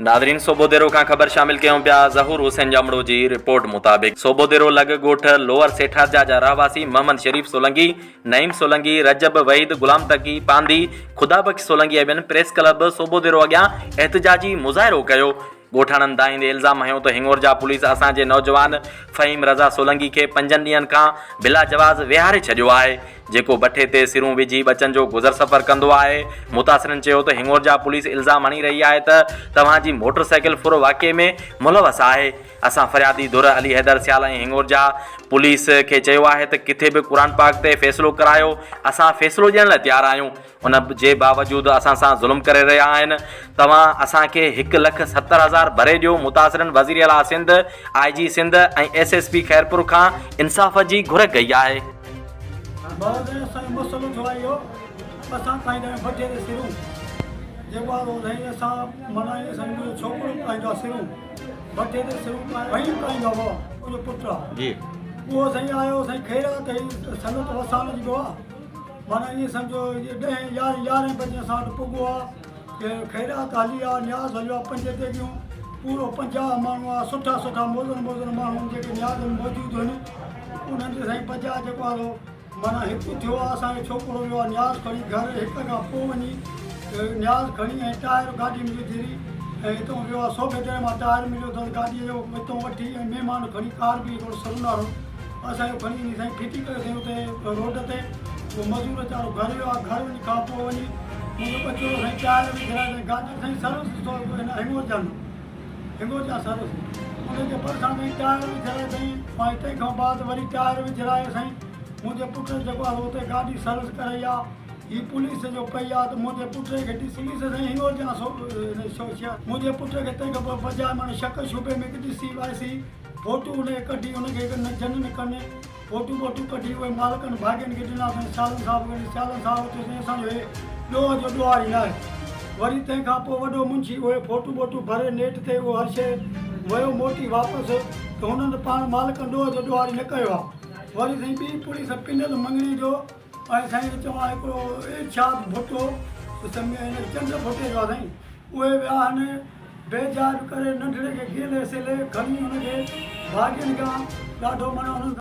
ناظرين صوبوديرو کان خبر شامل ڪيون پيا ظهور حسين ڄامڙو جي رپورٽ مطابق صوبوديرو لڳ ڳوٺ لوئر سيٺارجا جا رهواسي محمد شريف سولنگي، نعيم سولنگي، رجب، وحيد، غلام تقي، پانڌي، خدا بخش سولنگي ۽ ٻين پريس ڪلب صوبوديرو اڳيان احتجاجي مظاهرو ڪيو. ڳوٺاڻن دانهيندي الزام هنيو ته هڱورجا پوليس اسان جي نوجوان فهيم رضا سولنگي کي پنجن ڏينهن کان بلا جواز ويهاري ڇڏيو آهي جيڪو بٺي تي سرون وجهي ٻچن جو گذر سفر ڪندو آهي متاثرن چيو ته هڱورجا پوليس الزام هڻي رهي آهي ته توهان جي موٽر سائيڪل ڦر واقعي ۾ ملوث آهي اسان فريادي ڌر علي حيدر سيال ۽ هڱورجا پوليس کي چيو آهي ته ڪٿي به قرآن پاڪ تي فيصلو ڪرايو اسان فيصلو ڏيڻ لاء تيار آهيون ان جي باوجود اسان سان ظلم ڪري رهيا آهن، توهان اسان کي 1,70,000 ڀري ڏيو، متاثرن وزيراعليٰ Sindh, I G Sindh ۽ S S P Khairpur کان انصاف جي گهر ڪئي آهي. بابا سائين اسان جو مسئلو ٿيو آهي اهو اسان کائيندا آهيون بٺي تي سرون جيڪو آهي سو سائين اسان معنيٰ اسان جو منهنجو ڇوڪرو پائيندو آهي سرون بٺي تي سرون پائي وحيد پائيندو آهي بابا منهنجو پٽ آهي جي اهو سائين آيو سائين خيرات هي سنت وساڻ جي دعا معنيٰ ائين سمجهو ڏهين يارهين يارهين بجي اسان وٽ پڳو آ ڪي خيرات هلي آ نياز هليو آ پنج ديڳيون پورو 50 ماڻهو آ سٺا سٺا موزن موزن ماڻهو جيڪي نياز ۾ موجود هن انهن تي سائين 50 جيڪو آ سو معنيٰ هڪ ٿيو آ اسان جو ڇوڪرو ويو آ نياز کڻي گهر هڪ کان پوء وڃي نياز کڻي ۽ ٽائر گاڏي ۾ وجهي ۽ هتون ويو آ سوڀي ديري مان ٽائر مليو اٿس گاڏيء جو هتون وٺي ۽ مهمان کڻي ڪار به هڪڙو سرونارو اسان جو کڻي وڃي سائين ڦٽي ڪيو سائين اتي روڊ تي اهو مزور ويچارو گهر ويو آهي گهر وڃي کان پوء وڃي منهنجو ٻچڙو سائين ٽائر وجهرائي سائين گاڏي سائين سروس سو هن هنگورجان هنگورجان سروس ان جي ڀرسان سائين ٽائر وجهرائي سائين ۽ تنهن کان بعد وري ٽائر وجهرائي سائين منهنجي پٽ جيڪو آهي اتي گاڏي سروس ڪرائي آهي هي پوليس جو پئي آهي ته منهنجي پٽ کي ڏسي پوليس سائين هنگورجان سو منهنجي پٽ کي تنهن کان پوء بجاء معنيٰ شڪ شبهي ۾ ڏسي وائسي فوٽو ان کي ڪڍي ان کي نه جن نه ڪن فوٽو ٻوٽو ڪڍي اهي مالڪن ڀاڳين کي ڏنا سائين سيالن صاحب کي سيالن صاحب چيو سائين اسان جو هي ڏوهه جو ڏوهاري ناهي وري تنهن کان پوء وڏو منشي اهي فوٽو ٻوٽو ڀري نيٽ تي اهو هر شيء ويو موٽي واپس ته هنن پاڻ مالڪن ڏوهه جو ڏوهاري نه ڪيو آهي وري سائين ٻي پوليس پنيل مڱڻي جو ۽ سائين چوان هڪڙو ارشاد ڀٽو چنڊ ڀٽي جو آهي سائين اهي ويا آهن بي جاء به ڪري ننڍڙي کي گيلي سيلي کڻي هن کي ڀاڳين کان ڏاڍو معنيٰ انهن سان.